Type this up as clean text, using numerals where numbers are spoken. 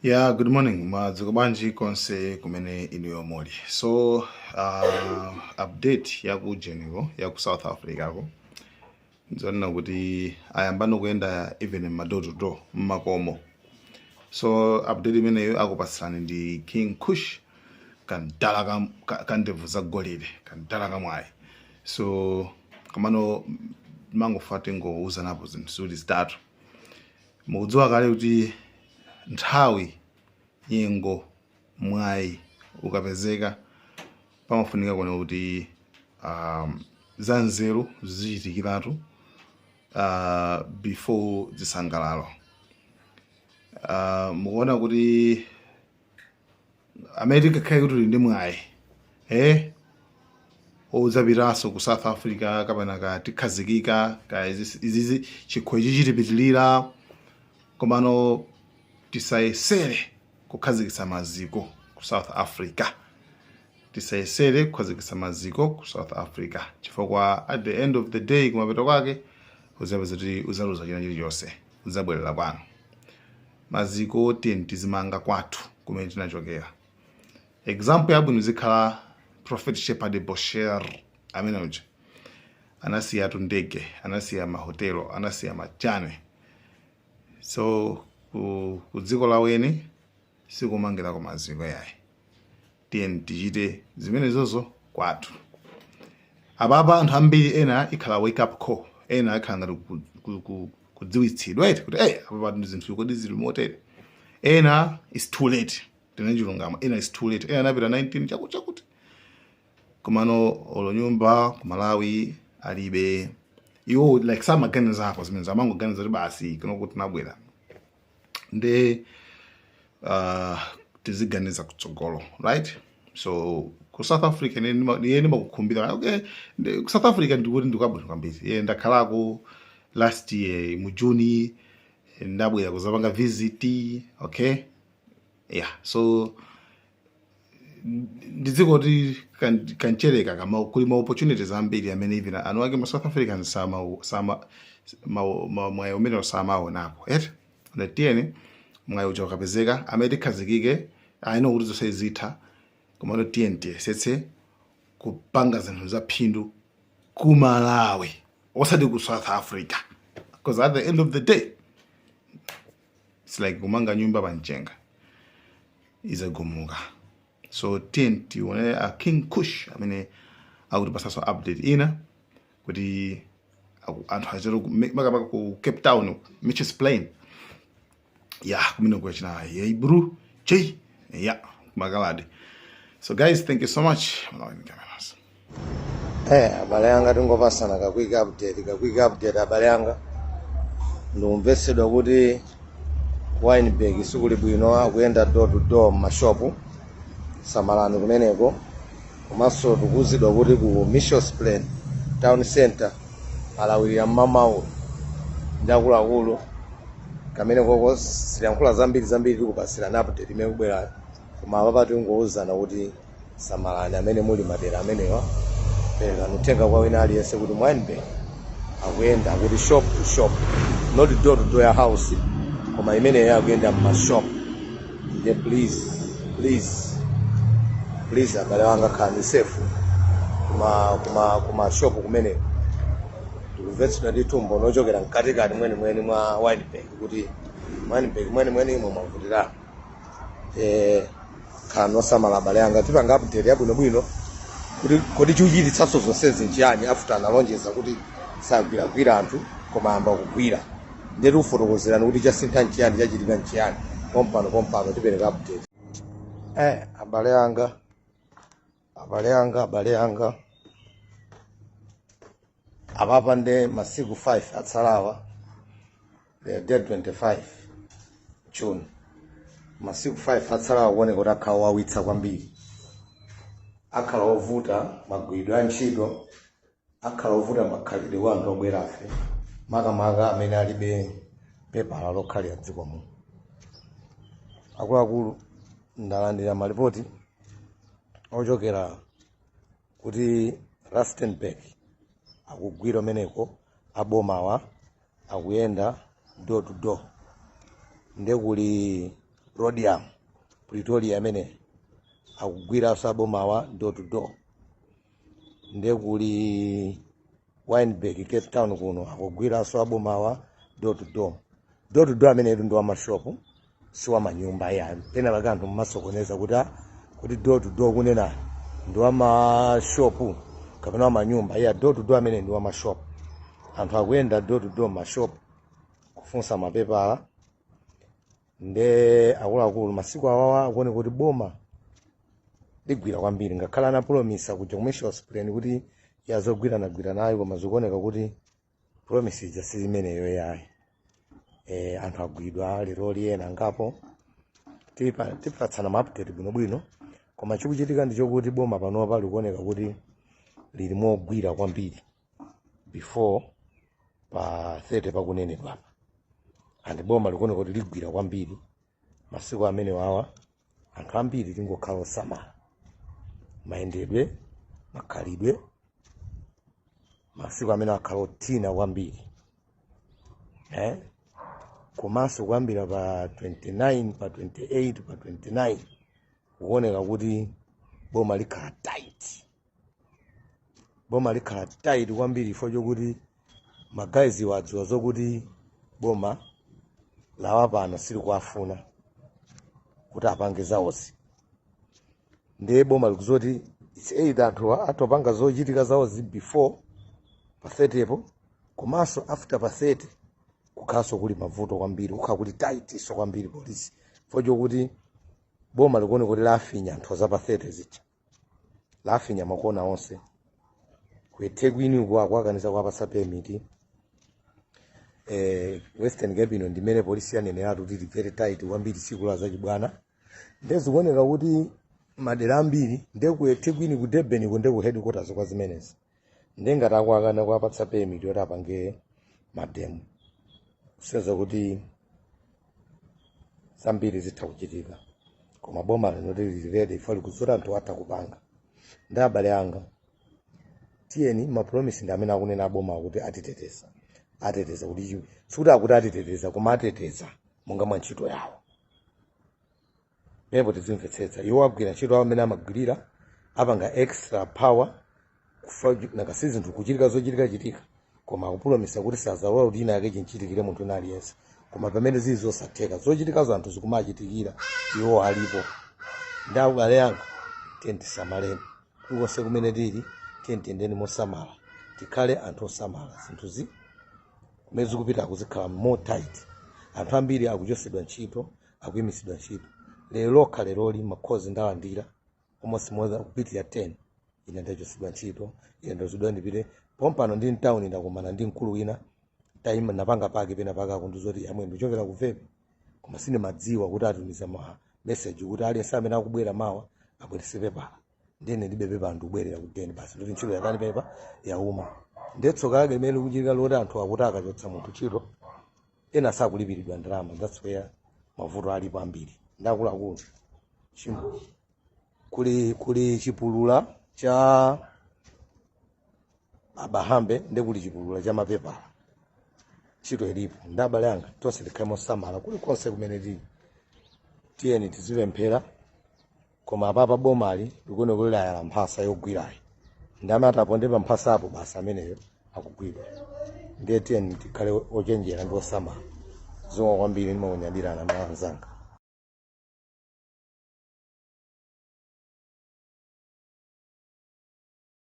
Yeah, good morning. Madzuka bwanji konse kumene inuyo muli? So, update ya ku Geneva, ya ku South Africa ko. Nzonena kuti ayambano kuyenda even ma door to door, mmakomo. So, update imeneyo akupatsirani ndi King Kush, kantala ka ndevu za golide, kantala kamwayi. So, kamano mangofa tingouzanapo zinthu ziwiri zitatu. Mukudziwa kale kuti nthawi, nyengo, mwayi ukapezeka, pamafunika kuona kuti zanzeru zichitikiratu before zisangalalo. Mukuona kuti amene tingakhale kuti tili ndi mwayi udzapitanso ku South Africa kapena ka tikhazikika ka izizi, chikho ichi chitipitilira, komano tisayesere kukhazikitsa maziko ku South Africa, tisayesere kukhazikitsa maziko ku South Africa, chifukwa at the end of the day, kumapeto kwake, uzapeza kuti uzaluza china chilichonse, udzabwerera kwanu. Maziko tiyeni tizimanga kwathu kumene tinachokera. Example yabwino zikhala Prophet Shepherd Bosher amene uja anasiyatu ndege, anasiya mahotelo, anasiya machane. So ku dziko laweni sikumangirako maziko yayi. Tiyeni tichite zimenezozo kwathu. Apapa anthu ambiri ena ikhala wake up call, ena ikhala ngati kudziwitsidwa eti kuti, "Hey, apapa ndi zinthu kodi zili motere?" Ena is too late, tine chilungamo, ena is too late. Ena anapita 19 chakuti chakuti, komano olo nyumba ku Malawi alibe. Iwo like samaganizako zimene amangoganiza kuti basi, kuno kuti nabwera nde tiziganiza kutsogolo, right? So ku South Africa iye ndimakukhumbira, okay, ku South Africa ndikuti ndikwabwino kwambiri. Iye ndakhalako last year mu June, ndabwera kuzapanga visit, okay? Yeah, so ndidziko kuti kanchereka kama kuli ma opportunities ambiri amene even anu ake ma South Africans sama mwayi umene samaonako eti. Tiyeni mwayi uja ukapezeka, amene tikhazikike ayino kuti zonse zitha, komano tiyeni tiyesetse kupanga zinthu za phindu ku Malawi, osati ku South Africa, because at the end of the day it's like kumanga nyumba pa mchenga, izagumuka. So tiyeni tione a King Kush amene akutipasanso update ina kuti anthu achero makamaka ku Cape Town, Mitchell's Plain ya kumene kuchina Hebrew j ya makaladi. So guys, thank you so much. Malawi Cameras. Abale anga, tingopasana ka quick update, ka quick update. Abale anga, ndikumvetsedwa kuti Wynberg sikuli bwino, akuyenda door to door m'mashopu, samalani kumeneko. Komanso tikuwuzidwa kuti ku Mitchells Plain town center alawirira mmamawu ndi akuluakulu kamene koko. Sitiyankhula zambiri zambiri, tikupasirani update imene kubwerayo, koma apapa tingowuzana kuti samalani amene muli madera amenewa. Perekani uthenga kwa wina aliyense kuti Wynberg akuyenda kuti shop to shop, not door to door ya house, koma imeneyo akuyenda mmashop. Nde please, please, please, abale wanga, khalani safe kuma shop kumeneko. Ndikumvetsedwa ndithu mbono ochokera mkatikati mwenimweni mwa Wynberg kuti Wynberg mwenimweni imwe mwavutirana. Khalani osamala, abale anga. Tipanga update yabwinobwino kuti kodi chikuchititsanso zonsezi nchiyani after analonjeza kuti sagwiragwira anthu, koma ayamba kugwira. Ndiye tikufotokozerani kuti chasintha nchiyani, chachitika nchiyani. Pompano pompano tipereka update. Abale anga, abale anga, abale anga, apapa nde masiku 5 atsalawa, the date 25 June, masiku 5 atsalawa kuoneka kuti akhala owawitsa kwambiri, akhala ovuta magwiridwe a ntchito, akhala ovuta makhalidwe kwa anthu obwerafe, makamaka amene alibe pepala lokhalira dziko muno. Akuluakulu, ndalandira malipoti ochokera kuti Rustenburg akugwira umeneko, abomawa akuyenda door to door. Nde kuli Rhodium, Pretoria amene akugwiranso abomawa door to door. Nde kuli Wynberg, Cape Town kuno, akugwiranso abomawa door to door. Door to door amenetu ndi wamashopu, si wamanyumba ya. Pena pake anthu mmasokoneza kuti kuti door to door kunena ndi wamashopu kapena wamanyumba. Ya, door to door amene ndi wamashopu. Anthu akuyenda door to door mashopu kufunsa mapepala. Nde akuluakulu, masiku awawa akuoneka kuti boma ligwira kwambiri, ngakhale anapulomisa kuja ku Mitchells Plain kuti yazogwiranagwira nayo, koma zikuoneka kuti promise ija si imeneyo yayi. Anthu agwidwa lero ena angapo. Tipatsana ma update bwinobwino, koma chikuchitika ndi chokuti boma panopa likuoneka kuti lili mogwira kwambiri before pa 30 pakunenedwa apa, and boma likuoneka kuti ligwira kwambiri masiku amene wawa. Anthu ambiri tingokhala osamala mayendedwe, makhalidwe. Masiku amene akhala othina kwambiri, eh? Komanso kuyambira pa 29, pa 28, pa 29, kuoneka kuti boma likhala tight, boma likhala tight kwambiri, chifukwa chokuti ma guys wadziwa zokuti boma lawa pano silikuwafuna kuti apange zawozi. Ndiye boma likuzoti it's either anthu atopanga zochitika zawozi before pa 30 po, komanso after pa 30 kukhalanso kuli mavuto kwambiri, kukhala kuli tight so kwambiri polisi, chifukwa chokuti boma likuone kuti lafinya anthu za pa 30 zija, lafinya makona onse. Ku eThekwini uku akuakaniza kuwapasa permit. Western Cape ino ndimene polisi yaneneratu kuti ili very tight kwambiri tsiku la zachibwana. Ndezikuoneka kuti madera ambiri, nde ku eThekwini, ku Durban ku, nde ku headquarters kwa zimenezi, ndengati akuakana kuwapatsa permit yoti apange ma demo, kusonyeza kuti zambiri zitha kuchitika. Koma boma lino lili ready ifo likuzuta anthu atha kupanga. Ndi abale anga, tiyeni, ma promise ndi amene akunena aboma kuti atiteteza, ateteza kuti sikuti akuti atiteteza, koma ateteza monga mwa ntchito yawo. Pepo tizimvetsetsa, iwo agwira ntchito awo amene amagwirira, apanga extra power kufa nakasi zinthu kuchitika zochitika chitika, koma akupulomisa kuti sazalola kuti ina yake chinchitikire munthu ina aliyense. Koma pamene zili zosatheka, zochitikazo anthu zikumachitikira, iwo alipo. Ndi abale anga, tiye tisamaleni kulikonse kumene tili, tiye tiyendeni mosamala, tikhale anthu osamala. Zinthuzi kumene zikupita kuzikhala more tight. Anthu ambiri akuchosedwa ntchito, akuyimisidwa ntchito. Lero lokha, leroli, makhozi ndalandira almost more than kupitirira 10. Ine ndachosedwa ntchito, ine ndachosedwa ndipite pompano. Ndi mtawuni ndakumana ndi mkulu wina, tayima napanga pake pena pake, akundizoti amwe ndichokera ku vepi, koma sindimadziwa kuti atumiza ma message kuti aliyense amene akubwera mawa abwerese pepala. Ndene ndibe pepala, ndikubwerera ku deni basi, ndoti ntchito yatani, pepa yauma. Ndetsoka lake limene likuchitika loti anthu akuti akachotsa munthu ntchito, ena sakulipiridwa ndalama. That's where mavuto alipo ambiri. Ndakuluakulu, kuli chipulula cha abahambe, ndi kuli chipulula cha mapepala. Ntchito ilipo. Ndi abale anga, tonse tikhale mosamala kulikonse kumene tili, tiyeni tizipemphera. Koma apapa bomali likuone kuti layala mphasa yogwirayi, ndi amene ataponde pa mphasa apo basi ameneyo akugwidwa. Ndiye tiyeni tikhale ochenjera ndi osamala. Zikomo kwambiri, ndimakunyadirana mwa anzanga.